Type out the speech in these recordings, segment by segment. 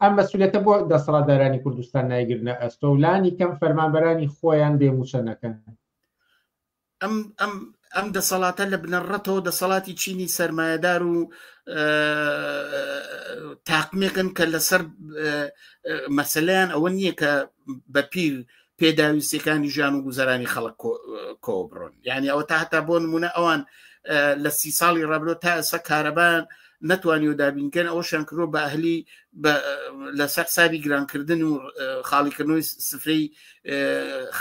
ئەم مەسئولیەتە بۆ دەسەڵاتدارانی کوردستان نایگرنە ئەستۆ و لانی کەم فەرمانبەرانی خۆیان بێ مووچە نەکەن؟ ئەم ئەم ئەم دەسەڵاتە لە بنەڕەتەوە دەسەڵاتی چینی سەرمایەدار و تاقمێکن کە لەسەر مەسلەیان ئەوە نییە کە بە پیر پێداویستەکانی ژیان و گوزەرانی خەڵک کۆ بڕۆن یعنی ئەوە تا هەتا بۆ نمونە ئەوان لە سی ساڵی ڕابرۆ تا ئێستا کارەبان نەتوانی و دابینکەن ئەوەشیان کردوە بە ئەهلی لەسەر حسابی گرانکردن و خاڵیکردنەوەی سفرەی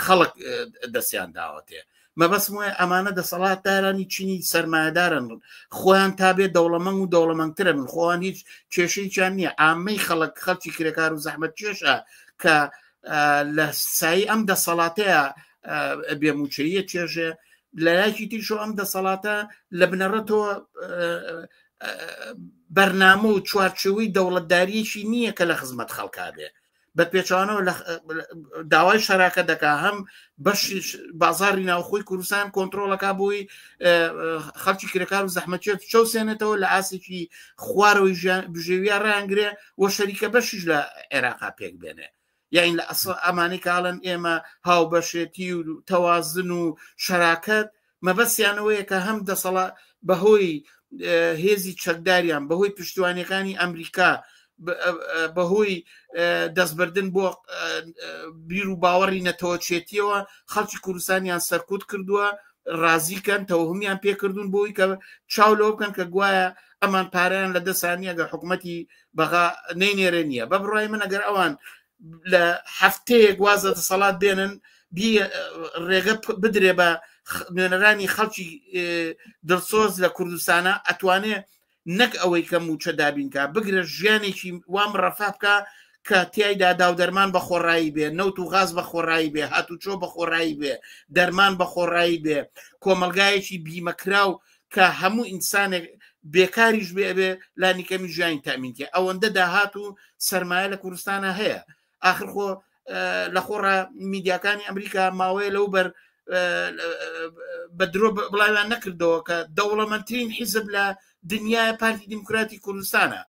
خەڵک دەستیان داوەتێ مەبەستم وایە ئەمانە دەسەڵاتدارانی چینی سەرمایەدارن خۆیان تا بێ دەوڵەمەنگ و دەوڵەمەندترە من خۆیان هیچ کێشەیەکیان نییە ئامەی خەڵک خەڵکی کرێکار و زەحمەت کێشە کە لە سایی ئەم دەسەڵاتەیە بێموچەیە چێژێ لەلایەکی تریشەوە ئەم دەسەڵاتە لە بنەڕەتەوە بەرنامە و چوارچێوەی دەوڵەتداریەکی نییە کە لە خزمەت خەڵکا بێ بە پێچوانەوە لە داوای شەراکە دەکا هەم بەشی بازاری ناوخۆی کوردستان کۆنتترۆلەکە بۆی خەڵکی کرێکار و زەحمەتێت چەوسێنێتەوە لە ئاسێکی خوارەوەی بژێویە ڕایانگرێ و شەریکە بەشیش لە عێراقا پێک بێنێ یاین لە ئەسڵ ئەمانەی کاڵن ئێمە هاوبەشێتی و تەوازن و شەراکەت مەبەستیانەوەیە کە هەم دەسەڵا بەهۆی هێزی چەکداریان بەهۆی پشتیوانەکانی ئەمریکا بەهۆی دەستبردن بۆ بیر و باوەڕی نەتەوەچێتیەوە خەڵکی کوردستانیان سەرکوت کردووە ڕازیکەن تەوهمیان پێکردون بۆی کە چاو لەوە بکەن کە گوایە ئەمان پارەیان لە دەسانیە گە حکوومەتی بەغا نەینێرێ نییە بە بڕای من ئەگەر ئەوان لە هەفتەیەک واز لە دەسەڵات بێنن ڕێگە بدرێ بە نوێنەرانی خەڵکی دڵسۆز لە کوردستانە ئەتوانێ نەک ئەوەی کە موچە دابینکە بگرە ژیانێکی وام ڕەفا بکە کە تایدا داودەرمان بە خۆڕایی بێ نەوت و غاز بە خۆڕایی بێ هاتوچۆ بە خۆڕایی بێ دەرمان بە خۆڕایی بێ کۆمەلگایەکی بیمەکراو کە هەموو ئینسانێک بێکاریش بێ ئەبێ لانیکەمی ژیانی تامینکە ئەوەندە داهات و سرمایە لە کوردستانە هەیە ئاخر خۆ لە خۆڕا میدیاکانی ئەمریکا ماوەیە لەو بەر بە درۆ بڵاویان نەکردەوە کە دەوڵەمەندترین حیزب لە دنیای پارتی دیموکراتی کوردستانە.